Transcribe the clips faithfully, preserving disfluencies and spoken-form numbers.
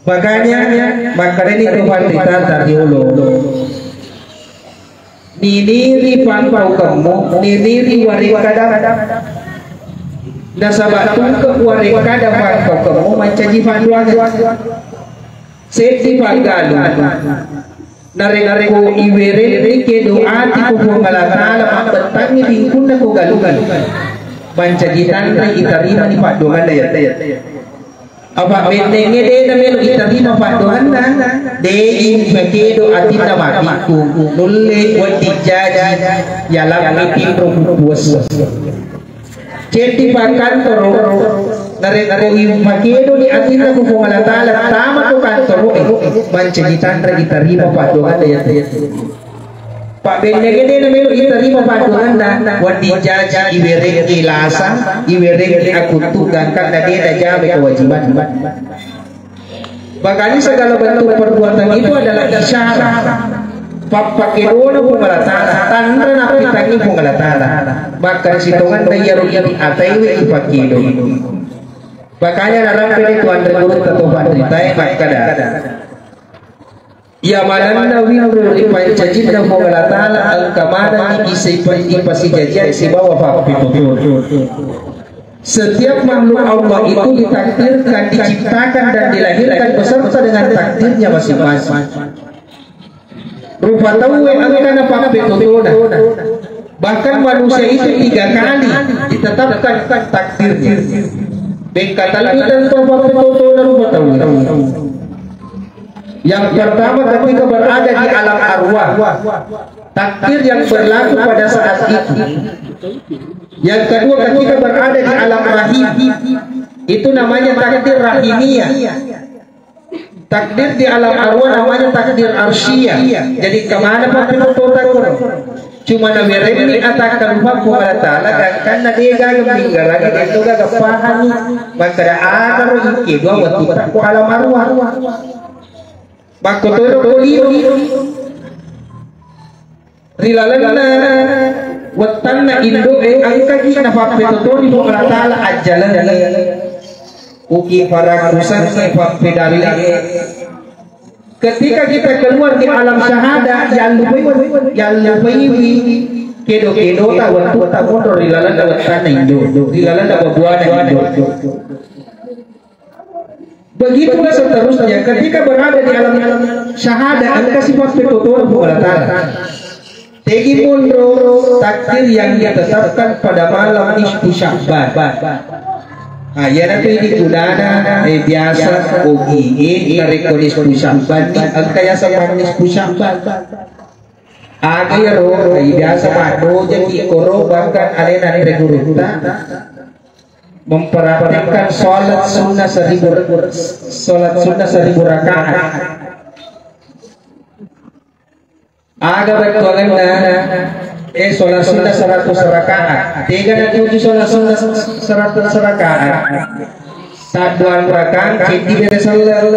Makanya makkedani to panrita tariolo, niniri pangkaukemmu, niniri warekkada. Nasaba tungke warekkada pangkaukemmu mancaji paddoangeng. Seddi paggalung. Narekko iwerengngi kedo ati ku Puang Allah Taala, mabbettangngi lingkunna ko galungan, mancaji tanre itarimani paddoangenna iyatte. Apa bennengnge de namelo itarima paddoangenna, de ipakedo atinna matikku, nulle wedding jaji yalammi tinro pupuessu. Ceddi pakkantoro, narekko ipakedoni atinna ku Puang Allah Taala, tama ko kantoro e, mancaji tanre itarima paddoangenna iyatte. Pabbennengnge de namelo itarima paddoangenna, wedding jaji iwerengngi lasa, iwerengngi akuttu, gangkanna de najama kewajibanna. Makanya segala bentuk perbuatan itu adalah isyarat pappakedona Puang Allah Taala, tanre nappitangngi Puang Allah Taala. Makkeda sitongenna iyaro idi ataiwe ipakkedoi. Makanya narampeni tu anre gurutta to panritae makkeda, iya manenna winro ri pancajinna Puang Allah Taala engka manengngi ipasijajiang sibawa pappitutuna. Setiap makhluk Allah itu ditakdirkan, diciptakan, dan dilahirkan beserta dengan takdirnya masing-masing. Rupa tauwe engkana pappetotona. Bahkan manusia itu tiga kali ditetapkan takdirnya. Bengkatalmi tentu pappetotona rupa tauwe. Yang pertama, ketika berada di alam arwah, takdir yang berlaku pada saat itu. Yang kedua, ketika berada di alam rahim, itu namanya takdir rahimiyah. Takdir di alam arwah namanya takdir arsyiyah. Jadi kemana pappetotota kono? Cuma nawerenni atakkalupa Puang Allah Taala, gangkanna de gaga minggalangi, de to gaga pahami. Makkeda agaro ikke dua wettu takko alam arwah. Makkotoro ko lino. Ri lalenna wettanna indo'e engkaki napappetotoni Puang Allah Taala ajjalenna. Uki parakusanna pappedalli. Ketika kita keluar di alam syahada, yallupai, yallupaiwi kedo-kedota wettutta monro ri lalenna wettanna indo, ri lalenna babuana indo. Begitulah seterusnya, ketika berada di alam syahada, engka sifat petotor Puang Allah Taala. Tegi monro takdir yang ditetapkan pada malam nisfu Sya'ban. Nah, iyanatu idi gunana, eh, biasa ogi, eh, narekko nisfu Sya'ban, engka yaseng nisfu Sya'ban. Aga iyaro, eh, biasa maddojaki koro bahkan alena anre gurutta. Mempraktekkan sholat sunnah seribu, sholat sunnah seribu rakaat. Aga bettuangenna, eh, sholat sunnah seratus rakaat. Tega natuju sholat sunnah seratus rakaat? Sadduang rakaat, ceddi bere selleng.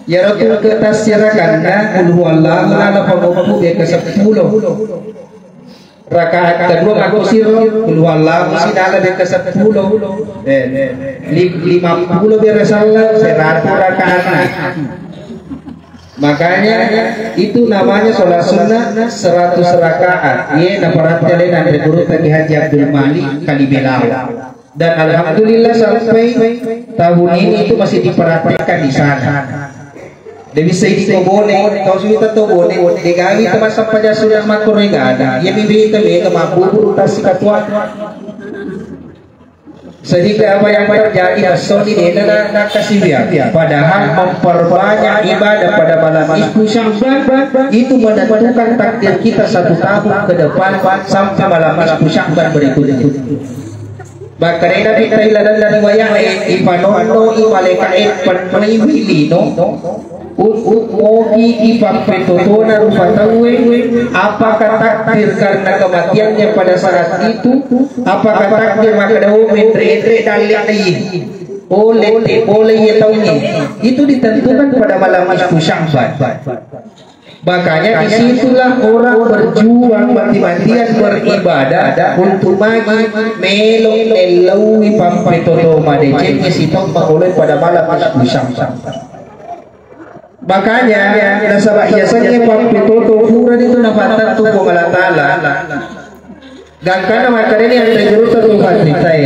Iyaro tu ke tassirakanna, qul huwallahu ala pangoppu beka seppulo. Rakaat kedua makkusiro, qul huwallahu sinala beka seppulo. Eh, lim-, lima puluh bere selleng, seratu rakaat. Makanya itu namanya sholat sunnah seratus rakaat. Ye, naparatti alena anre gurutta Kiai Haji Abdul Malik Kalibelawa. Dan alhamdulillah sampai tahun ini itu masih dipraktekkan di sana. De bisa idi to Bone, tau suwita to Bone, de gawi ta massempajang sunnah makkoro ega ada. Iya mi bita mega mabbuburu tassi katuang. Sehingga apa yang terjadi, massoni dena na, nakasiwiang. Padahal memperbanyak ibadah pada malam nisfu Sya'ban itu menentukan takdir kita satu tahun ke depan sampai malam nisfu Sya'ban berikutnya. Makkedai Nabitta ilalenna riwaya'e, ipanonnoi malaika'e pennoiwi lino, u-, u-, mogi ipappetotona rupa tauwe, apakah takdir karena kematiannya pada saat itu, apakah takdir makkeda, oh, menre-enre dalle'na iye, oh, lette pole iye taungnge. Itu ditentukan pada malam nisfu Sya'ban. Makanya disitulah orang berjuang mati-matian beribadah untuk magi melo nellaui pappetoto madeceng sitong mangoloi pada malam Isya. Makanya nasaba yasengnge pappetoto purani tu napattentu Puang Allah Ta'ala. Gangkanna makkedani anre gurutta tu pattitae.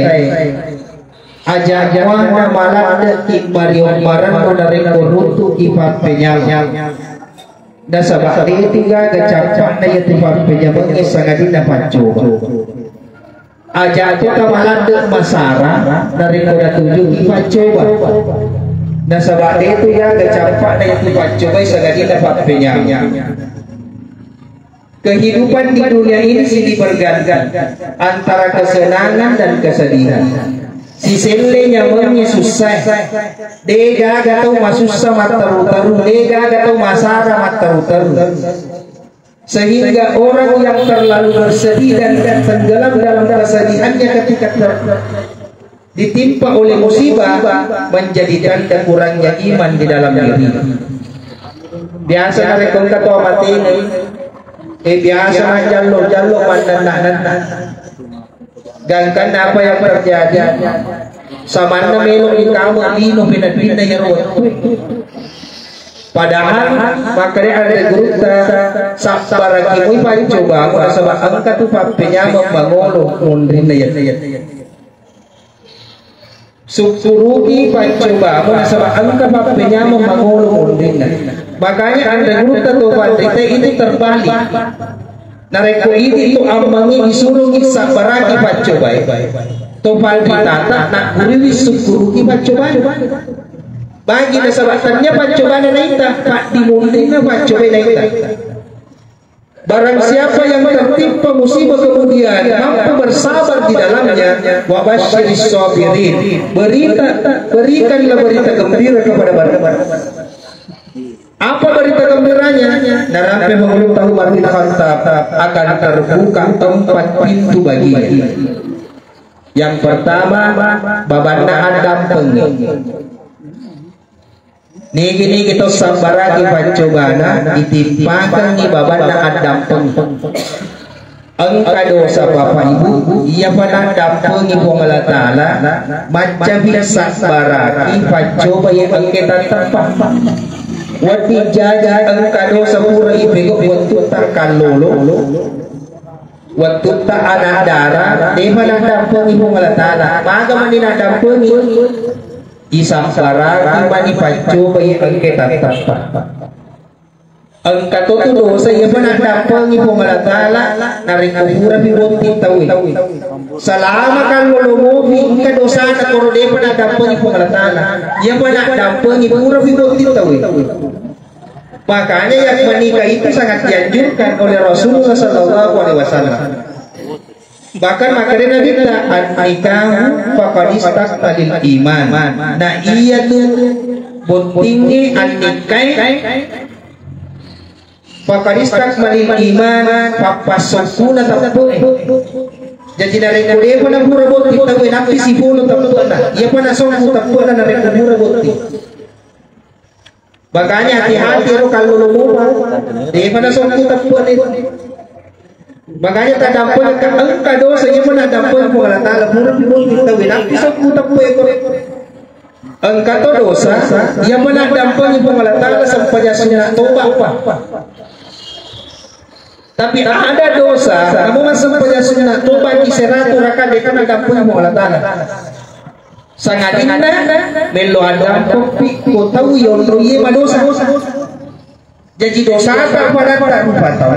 Aja muanna maladde'ki mariommarennu narekko runtu'ki pappenyameng. Nasaba de'tu gaga cappa'na iyatu pappenyamengnge sangadinna paccoba. Aja tu tamaladde' masara narekko natujuki paccoba. Nasaba de'tu gaga cappa'na iyatu paccobai sangadinna pappenyameng. Kehidupan di dunia ini silih berganti antara kesenangan dan kesedihan. Siselle nyamengngi sussae. De gaga tau masussa matteru-teru, de gaga tau masara matteru-teru. Sehingga orang yang terlalu bersedih dan tenggelam dalam kesedihannya ketika ter- ditimpa oleh musibah, menjadi tanda kurangnya iman di dalam diri. Biasa narekko engka to mateni, eh, biasa majallo-jallo mannenna-nenna. Gangkanna apa yang terjadi? Samanna melo ikame lino pena-pena iyaro wettu. Padahal makkeda anre gurutta, sabbaraki moi paccobamu nasaba engka tu pappenyameng mangolo munrinna iyatu. Sukkuruki paccobamu nasaba engka pappenyameng mangolo munrinna. Makanya anre gurutta to panrita itu terbalik. Narekko idi tu ammengnge disurungi sabbaraki paccobai, to panritata nagguriwi sukkuruki paccobana. Bagi nasaba tennia paccobana naita, paddimunrinna paccobai naita. Barang siapa yang tertimpa musibah kemudian mampu bersabar di dalamnya, wa basyiris sabirin, berita, berikanlah berita gembira kepada mereka. Apa berita gembiranya? Narampe mangulutta Umar bin Khattab, akan terbuka empat pintu baginya. Yang pertama, babanna addampengngi. Nigi-nigi to sabbaraki paccobana, itimpakengngi babanna addampengngi. Engka dosa Bapak Ibu, iyapa naddampengi Puang Allah Ta'ala, maccafi sabbaraki paccobai engka tatteppa. Wedding jaji engka dosa pura ipegau wettutta kallolo, wettutta anak dara, depa naddampengi Puang Allah Ta'ala. Maga mani naddampengi? Isabbaraki mani paccobai engka tatteppa. Engka to tu dosa iyapa naddampengi Puang Allah Ta'ala narekko purapi botting tauwe. Salama kallolo mopi engka dosana koro depa naddampengi Puang Allah Ta'ala. Iyapa naddampengi purapi botting tauwe. Makanya yang menikah itu sangat dianjurkan oleh Rasulullah sallallahu alaihi wasallam. Bahkan makkeda Nabitta, "An-nikahu faqad istakmalal iman." Nah, iyatu bottingnge annikkae faqad istakmalal iman, pappassokkuna teppe'e. Jadi narekko depa napura botting tauwe, nappi sipolo teppe'na. Iyapa nasokku teppe'na narekko pura botting. Makanya hati-hati ro kallolo mopa. Depa nasokku teppe'ni. Makanya taddampengka engka dosa iyapa naddampengi Puang Allah Ta'ala pura pi botting tauwe, nappi sokku teppe'e ko. Engka to dosa iyapa naddampengi Puang Allah Ta'ala sempajang sunna toba pa. Tapi ada dosa, kamu massempajang sunna toba ki seratu rakaat depa naddampengi Puang Allah Ta'ala. Sangadinna mello addampengpi ko tau yonroie madosa. Jaji dosata padatta rupa tau.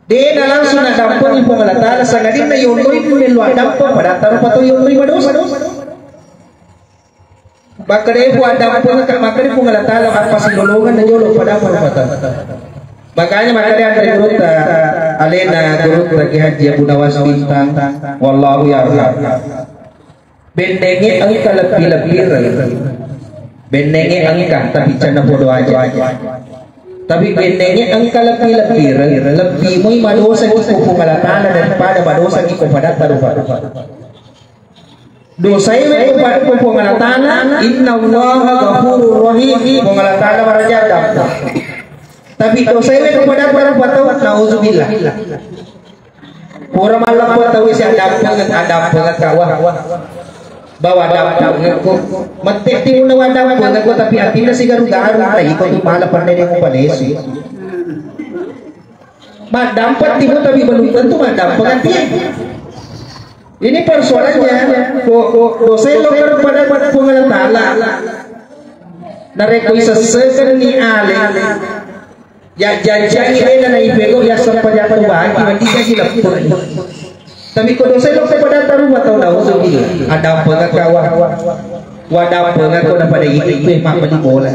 De na langsung naddampengi Puang Allah Ta'ala, sangadinna yonroi mello addampeng padatta rupa tau yonroi madosa. Makkedai Puang addampengka, makkedai Puang Allah Ta'ala, appasilolongenna jolo pada perbuatan. Makanya makkedai anre gurutta, alena gurutta Kiai Haji Abu Nawas Bintang, wallahu ya'lam. Bennengnge engka lebbi-lebbireng. Bennengnge engka, tapi cenna podo aja. Tapi bennengnge engka lebbi-lebbireng, lebbi moi madosa ki ko Puang Allah Ta'ala daripada madosa ki ko padatta rupa-rupa. Dosae we ko pa-, ko Puang Allah Ta'ala, innallaha ghafurur rahim. Puang Allah Ta'ala maraja addampeng. Tapi dosa itu pada para patau, nauzubillah. Pura malam patau isi ada apa, ada apa kawa. Bawa ada apa kok. Mete timun ada apa kok, tapi atinna si garu-garu, tai kok tu malah pandai dia mau palsu. Maddampeng timu tapi belum tentu maddampeng ati. Ini persoalannya, ko, ko, ko selo kepada Puang Allah Ta'ala. Narekko isessekenni ale, ya janjiangi dena na ipego ya sepajatu bagi, berarti jadi leppeng. Tapi ko dosa lo kepada taruh atau nauzubillah, ada apa kawa? Wadah apa kau pada ini, mah beli bola.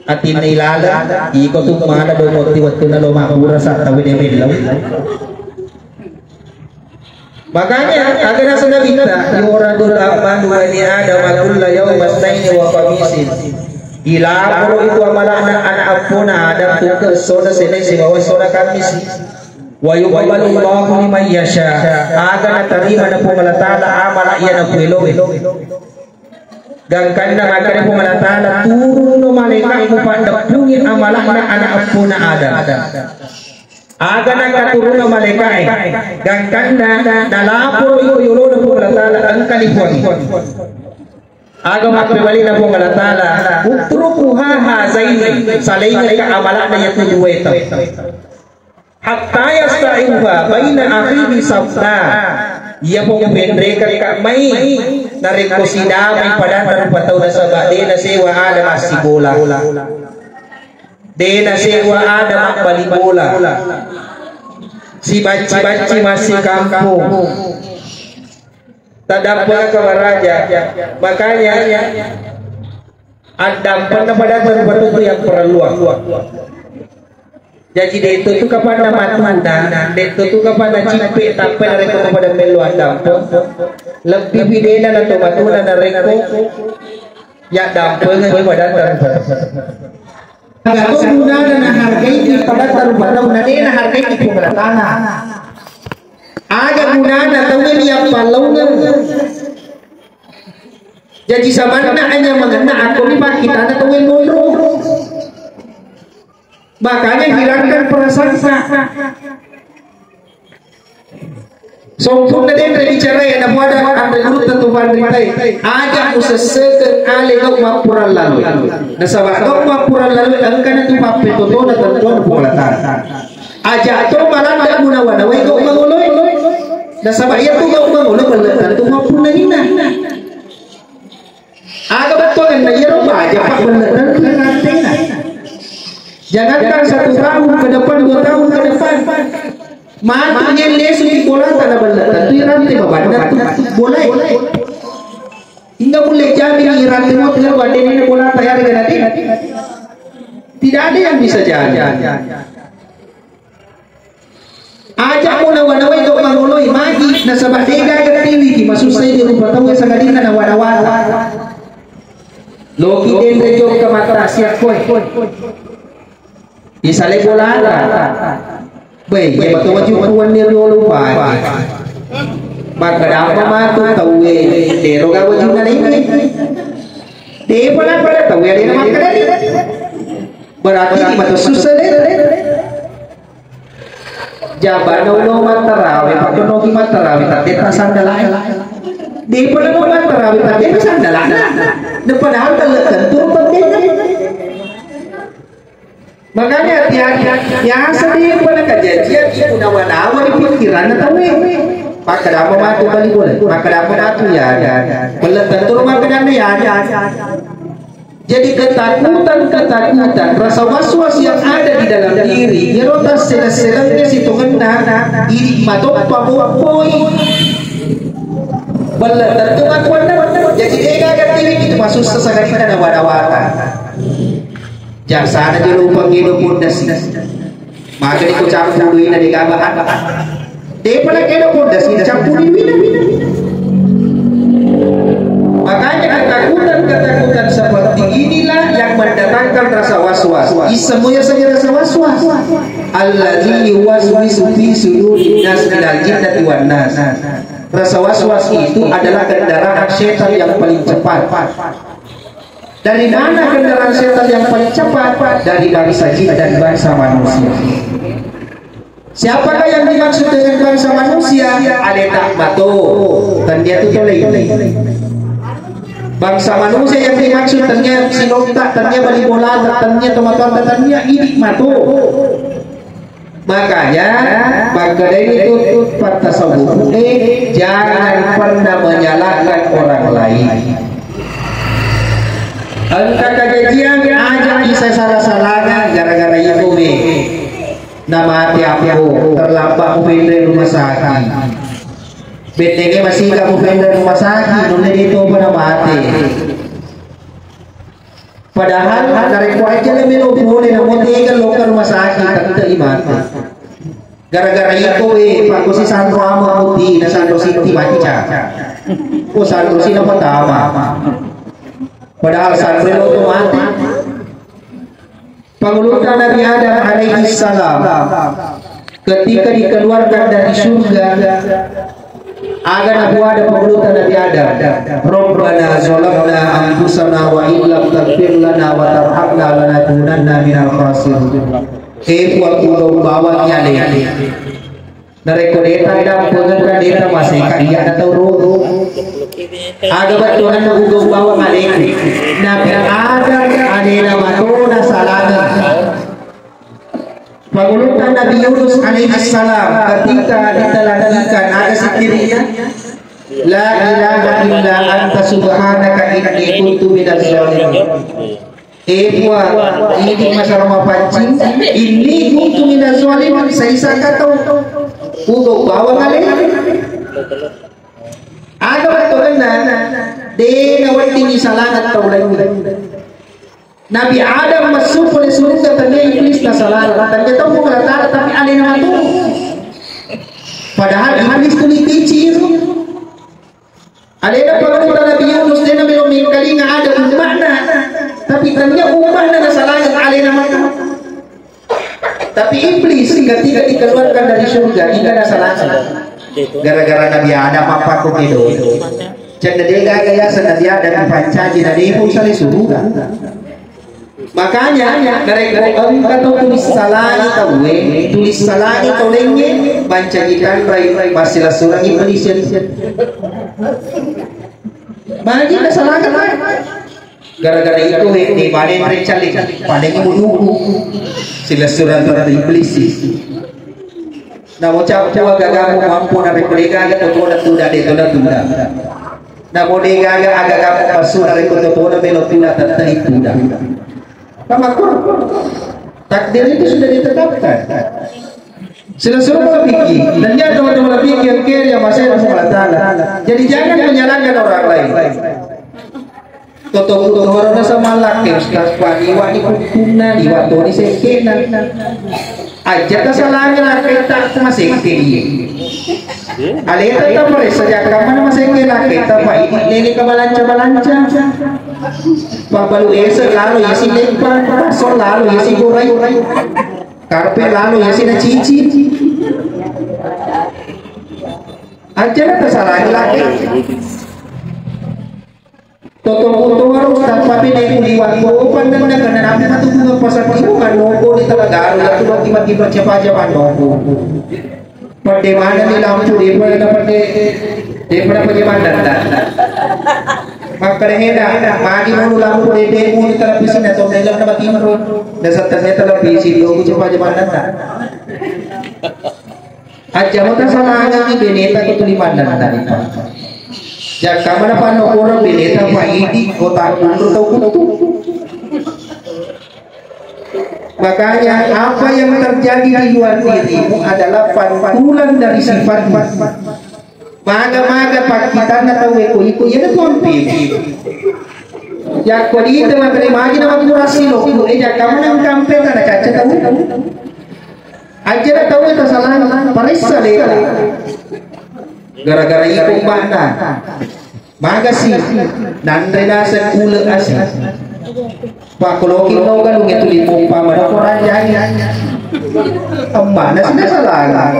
Atinna ilaleng, iko tu mana do motti wettunna lo mabbura sa tau de mellau. Makanya, aga naseng Nabitta, "Yu'radul a'malu bani Adam kulla yaumin itsnaini wa khamisin." Ilaporo itu amalana anak appona Adam tungke essona Senin sibawa essona Kammisi. Wa yuqbalu Allahu liman yasha. Aga natarima na Puang Allah Ta'ala amala iya napueloe. Gangkanna makkeda Puang Allah Ta'ala, "Turunno malaika'ku paddeppungi amala'na ana' eppona Adam." Aga nakkaturunno malaika'e, gangkanna nalaporo iko yolona Puang Allah Ta'ala, engkani Puang. Aga mappebali'na Puang Allah Ta'ala, "Utrukuha hazaini," salaingekka amala'na yatu duwae tau. Hatta yastaifa baina akhihi sabna. Iya pong penrekekka mai narekko sidamai padanna rupa tau nasaba de nasewa ada massibola. De nasewa ada mabbali bola. Sibacci-bacci massikampung. Taddampengekka maraja. Makanya addampenna padanna rupa tau yang perluang. Jaji, de' to tu kapanna matuna, de' to tu kapanna cippe, tappa narekko pada mello addampeng, lebbi pidena na to matuna narekko yaddampengeng pada tarupa. Aga to gunana nahargai pada tarupa, na de' nahargai Puang Allah Ta'ala. Aga gunana tau yang pallaungeng. Jaji samanna anyamangenna akko mi pakkitana tau yang monro. Makanya hilangkan prasangka. Sompunna denre bicara ya, namuada anre gurutta tu panritai. Aja musesseke ale gau mappurang lalu. Nasaba gau mappurang lalu engkana tu pappetotona tentuan Puang Allah Ta'ala. Aja to malanda munawa-nawai gau mangoloi. Nasaba iya tu gau mangolo belle tentu mappunnanginna. Aga bettuanna iyaro baja, Pak, belle tentu rantena. Jangankan satu tahun ke depan, dua tahun ke depan. Matu nyelle suki bola tanah belle tentu rante babanna tu bola. Hingga mulai jamin rante mau tinggal wadene bola tayar ganati. Tidak ada yang bisa jamin. Aja munawa-nawai gau mangoloi magi, nasaba de' gaga tiwiki masussai di rupa tau sangadinna nawa-nawa. Loki denre jokka matta siakkoe. Isale bolata. Bai, ye matu waju kuwan ni riolo bai. Makkeda apa matu tauwe, dero ga wajunna laingnge. De' pala pada tauwe alena makkeda ni. Berarti matu susah de'. Jabana ulo mattarawe, pakkonoki mattarawe, tadde' ta sandalai. De' pala mau mattarawe, tadde' ta sandalana. De' padahal telle tentu tadde'. Makanya hati-hati, biasa de' pala kajajian, ibu nawa-nawa di pikiran tauwe. Makkeda apa matu bali bola, makkeda apa matu ya. Belle tentu makkedanna ya. Jadi ketakutan-ketakutan, rasa was-was yang ada di dalam diri, iyaro tassele-selengnya sitongenna, idi matoppa moppoi. Belle tentu makkuanna, jadi de' gaga tiwiki itu masussa sangadinna nawa-nawata. Jasana jolo upangedo pondasi. Maka diko campurina de' gaga. Depa na kena pondasi campuri wina. Makanya ketakutan-ketakutan seperti inilah yang mendatangkan rasa was-was. Isseng mo yaseng rasa was-was. Alladzi yuwaswisu fi sudurin nas minal jinnati wan nas. Rasa was-was itu adalah kendaraan setan yang paling cepat. Dari mana kendaraan setan yang paling cepat? Dari bangsa jin dan bangsa manusia. Siapakah yang dimaksud dengan bangsa manusia? Aleta mato. Tennia tu tolei. Bangsa manusia yang dimaksud tennia sinonta, tennia bali bola, tennia tomatoanta, tennia idi mato. Makanya, makkedai itu pattasawuf, eh, jangan pernah menyalahkan orang lain. Engka kajajiang aja isa salah-salangan gara-gara itu be. Namate apa? Terlambat mu pindah rumah sakit. Bennenge masih gak mu pindah rumah sakit, nonne itu apa namate. Padahal narekko aja le melo pole namo tega lo ke rumah sakit, tette imate. Gara-gara iko we, pakkosi sanro ama muti, na sanro siti baca. Ko sanro sina pertama. Padahal sanro lo tu mati. Pangulutta Nabi Adam alaihi salam ketika dikeluarkan dari surga, aga napuada pangulutta Nabi Adam? Rabbana zalamna anfusana wa illam taghfir lana wa tarhamna lanakunanna minal khasirin. Eh Puang, kuga ubawangi ale. Narekko deta dampengeng kan deta maseka iya na tau ro. Aga bettuanna kuga ubawa maleku. Nabi Adam alena matona salangeng. Pangulutta Nabi Yunus alaihi salam ketika ditelan ikan, aga sikkirinya? La ilaha illa anta subhanaka inni kuntu minaz zalimin. Eh Puang, idi masara mapancing, inni kuntu minaz zalimin, saisaka tau. Kuga ubawa maleku. Aga bettuanna, de naweddingi salangeng tau laingnge. Nabi Adam massu pole surga, tennia Iblis nasalangeng, tennia tau Puang Allah Ta'ala, tapi alena matu. Padahal Iblis tuli picir. Alena pangulutta Nabi Yunus, de namelo mengkalinga ada umma'na, tapi tennia umma'na nasalangeng, alena matu. Tapi Iblis ketika dikeluarkan dari surga, inga nasalangeng. Gara-gara Nabi Adam apa ko kedo. Cedde de gaga yaseng Nabi Adam dipancaji na de pun sale surga. Makanya narekko engka tau tulis salangi tauwe, tulis salangi tau laingnge, mancaji tanrai, massilessurengngi Iblis. Magi nasalangeng, Pak? Gara-gara itu, he, di bale merencali, paling menunggu silessureng terhadap Iblis. Namo cappu agagamu mampu narekko de gaga totona tuda, de tona tuda. Namo de gaga agagamu passu narekko totona melo tuda, tette tuda. Kamakku, takdir itu sudah ditetapkan. Silessureng malebbi'ki, dan dia teman-teman lebih yang kiri yang masih Allah Ta'ala. Jadi jangan menyalahkan orang lain. Toto kutoro na sama laki Ustaz, wani wani kukunna, iwa toni sekena. Aja ta salahnya laki tak masih kiri. Aleta ta meresa jakka mana masih kena kita, Pak, ini nene ke balanca-balanca. Pak, baru esok lalu isi lepang, pasok lalu isi gorai. Karpe lalo ya sina cici. Aja na tasalani laki. Toto kuto harus tanpa pede kuliwat ko pandan na kana nabi matu bunga pasar tiru kan noko di tengah garu ya tu bagi bagi baca paja panoko. Pade mana ni lampu di pada dapat de di pada paja pandan dah. Maka dehena magi mulu lampu di de mulu televisi na to dalam nama timur. Dasar ternyata lebih si dua bucu paja pandan dah. Aja mo tasalangengngi beneta ko tuli mannennani, Pak. Jakka mana pannokoreng beneta, Pak, idi kota kunru tau kuttu. Makanya apa yang terjadi di luar dirimu adalah pantulan dari sifatmu. Maga-maga pakkitanna tau iko-iko, iya tu ampe. Yakko di tengah terima aja nama kurasi lo, eh, jakka mana engka ampe tana caca tau. Ajjana tauwe tasalang, paressa leta. Gara-gara iko umma'na. Magasi, nanre naseng ule asi. Pakkoloki no galung itu lima umpama, no ko ranjai. Emma'na sida salang.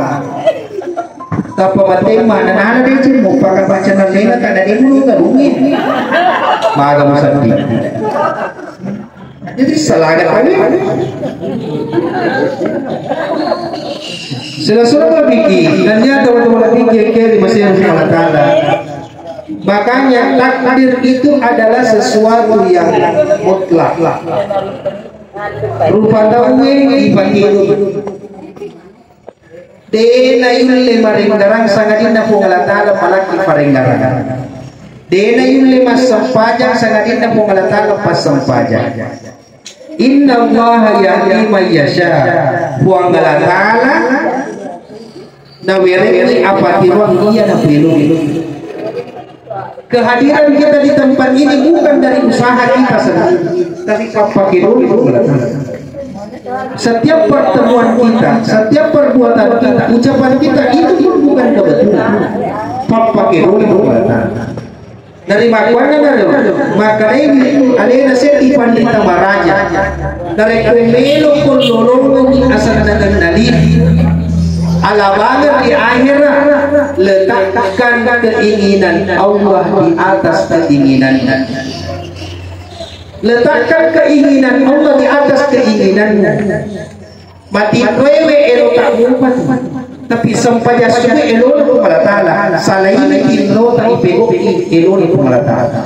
Tappa matemma, nana-nana deceng, muppaka baca nallena, kada demo lo gadungi. Maga musaddi. Jadi, salaga kami. Sila-sila mabiki, dan dia tahu-tahu mabiki yang kiri masih harus mengatakan. Makanya, takdir itu adalah sesuatu yang mutlak. Rupa tauwe ipatiru. De nayulle marenggarang sangadinna Puang Allah Ta'ala malaki parenggarang. De nayulle massempajang sangadinna Puang Allah Ta'ala passempajang. Inna Allaha yahdi man yasha. Puang Allah Ta'ala nawerengi apatiroang iya napelo. Kehadiran kita di tempat ini bukan dari usaha kita sendiri, tapi pappake dolo. Setiap pertemuan kita, setiap perbuatan kita, ucapan kita itu pun bukan kebetulan. Pappake dolo. Dari makkuanna naro, makkarewi alena seddi panrita maraja. Narekko melo ko lolongengi asenna nennali, alabangeng ri akhera, letakkan keinginan Allah di atas keinginanmu. Letakkan keinginan Allah di atas keinginanmu. Matinroewe elo tak mupa tu. Tapi sempajang suwe elo na Puang Allah Ta'ala. Salaini tinro tak ipegoi elo na Puang Allah Ta'ala.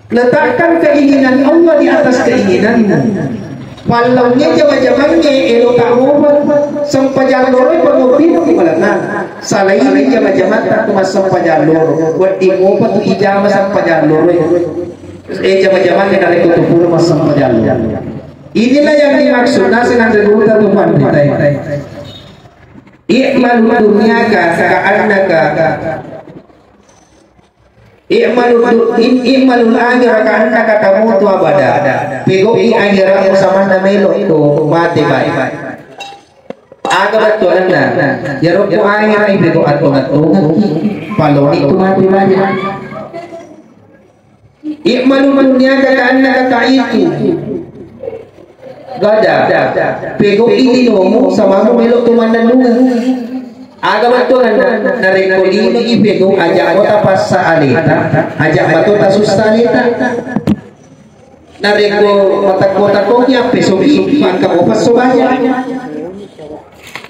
Letakkan keinginan Allah di atas keinginanmu. Pallaungnge jama-jamangnge elo tak mupa. Sempajang loro pangobbi na Puang Allah Ta'ala. Salaini jama-jamang tak tu massempajang loro. Wedding mupa tu ijama sempajang loro. Eh, jama-jamangnge narekko tu pura massempajang loro. Inilah yang dimaksud naseng anre gurutta tu panritae. I'malu dunyaka ka'annaka, i'malu du-, in-, i'malul akhirah ka'annaka tamutu abada. Pegau'i akhiratmu samanna melo tu mate baja. Aga bettuanna? Iyaro ku akhira ipegau attonga-tongaki, paloni tu mate baja. I'malu dunyaka ka'annaka ta'itu gada. Pegau'i linomu samamu melo tu mannennungeng. Aga bettuanna? Narekko lino ipegau, aja' mo tapassa aleta, aja' mato tasussa aleta. Narekko matakko-takkoki appesoki, maka mo passo baja.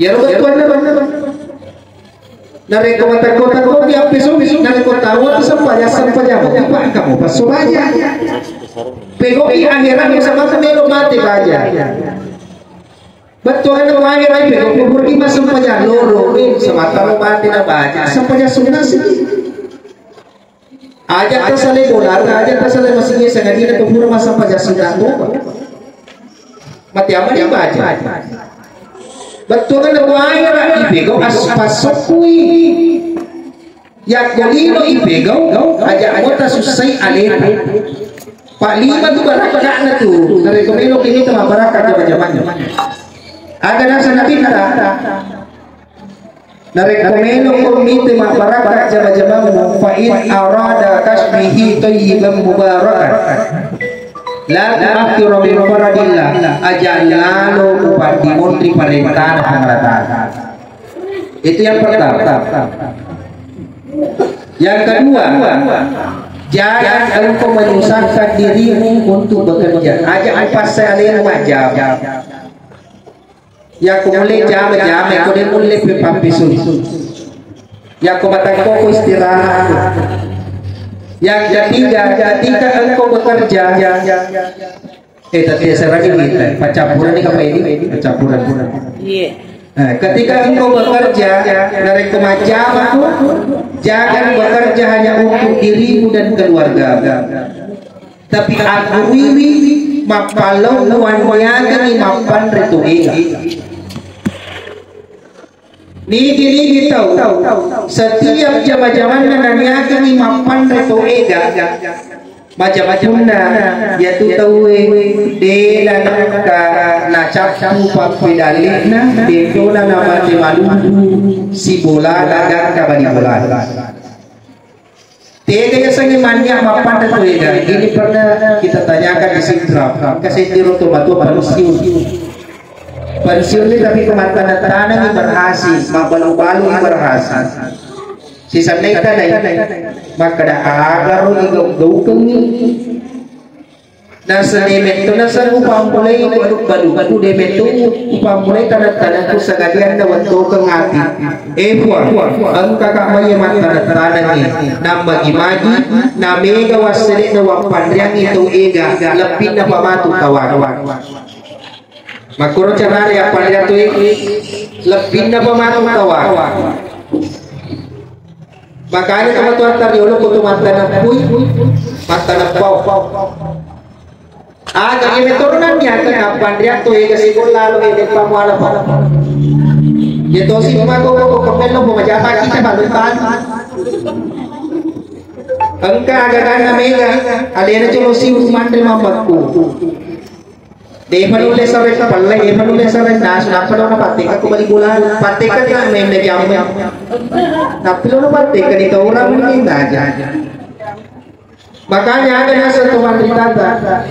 Iyaro bettuanna. Narekko matakko-takkoki appesoki, narekko tawwa tu sempajang, sempajang, maka mo passo baja. Pegau'i akhiratmu samamu melo mate baja. Bettuanna ko akhirat pegau kubur lima sempajang loro, eh, samattaro mate na baja, sempajang sunnah sih. Aja' tasale bola, aja' tasale masigi sangadinna tu pura massempajang sunnah tu. Mate amma dia baca. Bettuanna ko akhirat ipegau as-, passokkui. Yakko lino ipegau, aja' mo tasussai aleta. Pa' lima tu barakka'na tu. Narekko melo kini tu mabarakka' jama-jamanna. Aga naseng Nabitta? Narekko melo ko mite mabarakka' jama-jamammu, fa in arada kasbihi thayyiban mubarakan. La tu'akhkhira min faradillah, aja' lalo upaddimonri parentana Puang Allah Ta'ala. Itu yang pertama. Yang kedua, jangan engkau menyusahkan dirimu untuk bekerja. Aja' upassai alemu majjama. Yakko mulle jama-jama, ko de' mulle pe pappesui. Yakko matakko ko istirahat. Yang ketiga, ketika engkau bekerja, eh, tapi serani kita, paccappurenni kapang ini, paccappurenni. Iya. Eh, ketika engkau bekerja, narekko majjama tu, jangan bekerja hanya untuk dirimu dan keluarga. Tapi agguruiwi mappallau muwanniakengngi mappanre to ega. Nigi-nigi tau, setiap jama-jamanna naniakengngi mappanre to ega, macam-macamna iyatu tauwe de' nangka nacappu pappedalle'na, tendona namate malumpu sibolana gangka bali bolana. Tega yasengnge mannia mappanre to ega? Ini pernah kita tanyakan di Sidrap. Engka seddi ro tomatoa pensiun. Pensiunni tapi ko mattaneng-tanengi berhasil, mabbalu-balui berhasil. Sisenna itanai, makkeda agaro igau-gaukengngi. Naseng de metto naseng upammulai balu-baluku, de metto upammulai taneng-tanengku, sagadianna wettokeng ati. Eh, Puang, engkaka maye mattaneng-tanengngi, nammagi-magi, namega wassere'na wappanreangngi tau ega, lebbinna pamatu tawang. Makkoro carana yappanreang tau ega, lebbinna pamatu tawang. Makanya tomatoatta riolo ko to mattaneppui, mattaneppaung. Aga iya metoro nanniakan nappanreang to ega sigolla lo ega pamuala pa. Iya tosi mako ko kembello mo majapa kita balu tanu. Engka agaganna mega, alena colo siu manre mammekku. Depa nulle sare pelle, depa nulle sare nasu, nappa lo napatteka ko bali bola, patteka na menne jamme. Tapi lo napatteka di tau orang mungkin aja. Makanya ada nasa teman ditata,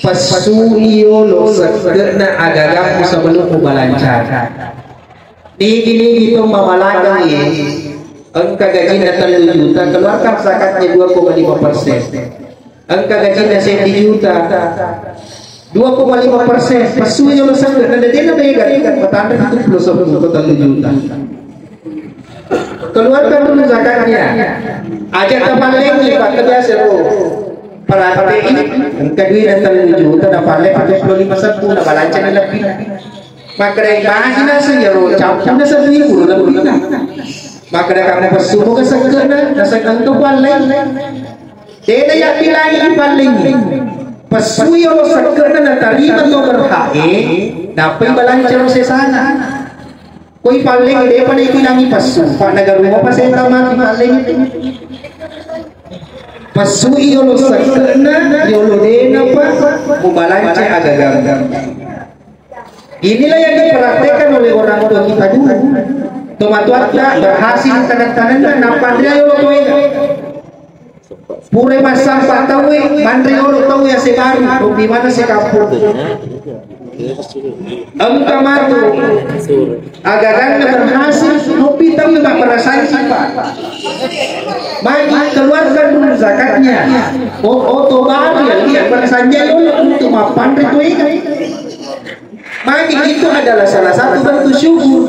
pesuli yolo sekke'na agagammu sebelum mubalanca. Nigi-nigi to mamalakang ye, engka gajinna tellu juta, keluarkan zakatnya dua koma lima persen. Engka gajinna seddi juta, dua koma lima persen, pessu yolo sekke'na, de' na bega, patanre pitu pulo seppulo ko tellu juta. Keluarkan dulu zakatnya. Aja tapallengi, Pak, biasa lo. Perhatikan, engka duit tellu juta, napalle pakai pulo lima seppulo, nabalanca ni lebbi. Makkedai bagi naseng iyaro cappuna seribu lebbi. Makkeda kamu pessu moga sekke'na, naseng engka palleng. De'na yabbilangi ipallengi. Pessui olo sekke'na natarima to berhak e, nappai balanca ro sesana. Koi pallengi de'pa naibilangi pessu, pa nagaruma pasetta mati pallengi. Pessui olo sekke'na, riolo de'na pa mubalanca agaga. Inilah yang dipraktekkan oleh orang tua kita dulu. Tomatoatta berhasil taneng-tanenna, nappa anre yolo toega. Pura massappa tauwe, manre yolo tauwe ase baru, di mana sekampung. Engka matu agaganna berhasil, nobbi tauwe mapperasaanci, Pak. Magi keluarkan dulu zakatnya. O-, oto baru ya, iya, bersanjai yolo untuk mappanre toega. Magi itu adalah salah satu bentuk syukur.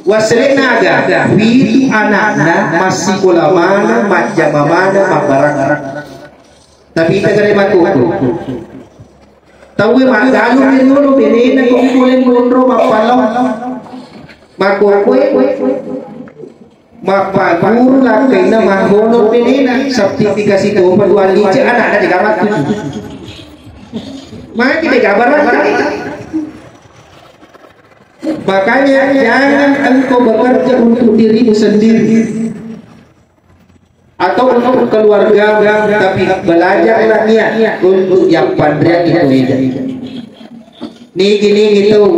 Wasserena aga, pitu anakna massikola maneng, majjama maneng, mabbarang. Tapi ita gare makkokko. Tauwe maggalung ri riolo benena ko pole monro mappalong. Makkokkoe. Mappaguru lakkainna mahonor benena, sertifikasi topa dua lice anakna dega mattuju. Magi dega barakka. Makanya jangan engkau bekerja untuk dirimu sendiri atau untuk keluarga, tapi belajarlah niat untuk yappanreang itu. Nigi-nigi tau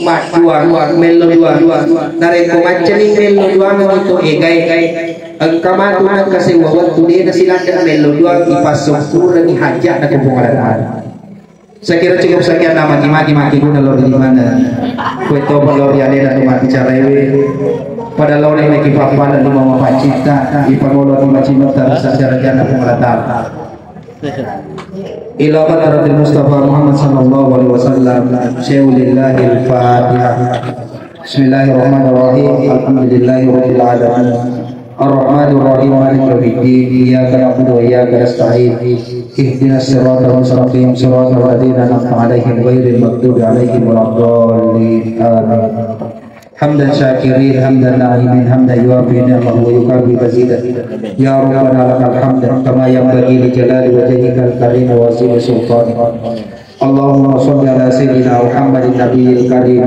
madduang, mello duang. Narekko maccaning mello duang itu egae. Engka matu nengka sewwa wettu de' nasiladde mello duang, ipassempurani hajja'na ko Puang Allah Ta'ala. Saya kira cukup sekian, nama maki-maki maki guna lo di mana. Kue topa lo di alena tu mati cara ewe. Pada lo ne meki papa dan lima mapacita, ipangolo di macimata secara jana Puang Allah Ta'ala. Ila hadratil Mustafa Muhammad sallallahu alaihi wasallam, syai'un lillahil Fatihah. Bismillahirrahmanirrahim. Alhamdulillahi rabbil alamin. Arrahmanirrahim. Maliki yaumiddin. Iyyaka na'budu wa iyyaka nasta'in. Ihdinas siratal mustaqim. Siratal ladzina an'amta 'alaihim ghairil maghdubi 'alaihim waladdallin. Amin. حمدا شاكرين، حمدا ناعمين، حمدا يوافي نعمه ويكافئ مزيده. يا ربنا لك الحمد كما ينبغي لجلال وجهك الكريم وعظيم سلطانك. اللهم صل على سيدنا محمد النبي الكريم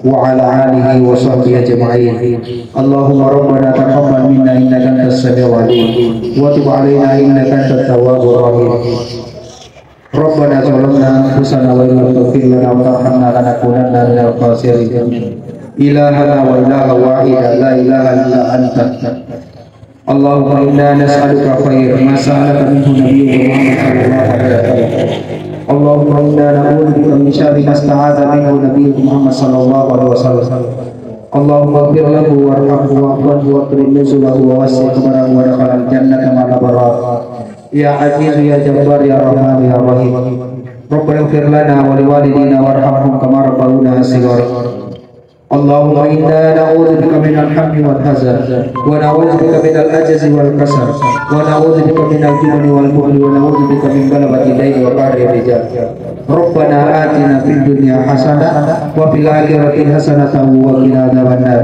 وعلى آله وصحبه أجمعين. اللهم ربنا تقبل منا إنك أنت السميع العليم وتب علينا إنك أنت التواب الرحيم. ربنا ظلمنا أنفسنا وإن لم تغفر لنا وترحمنا لنكونن من الخاسرين. إلهنا وإله واحد لا إله إلا أنت. اللهم إنا نسألك خير ما سألك منه نبيك محمد صلى الله عليه وسلم. اللهم إنا نعوذ بك من شر ما استعاذ منه نبيك محمد صلى الله عليه وسلم. اللهم اغفر له وارحمه واعف عنه وأكرم نزله ووسع قبره وادخله الجنة مع الأبرار. يا عزيز يا جبار يا رحمن يا رحيم. ربنا اغفر لنا ولوالدينا وارحمهم كما ربونا صغارا. اللهم إنا نعوذ بك من الهم والحزن، ونعوذ بك من العجز والكسل، ونعوذ بك من الجبن والبخل، ونعوذ بك من غلبة الدين وقهر الرجال. ربنا آتنا في الدنيا حسنة وفي الآخرة حسنة وقنا عذاب النار.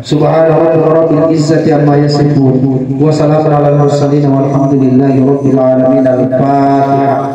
سبحان ربك رب العزة عما يصفون، وسلام على المرسلين، والحمد لله رب العالمين. الفاتحة.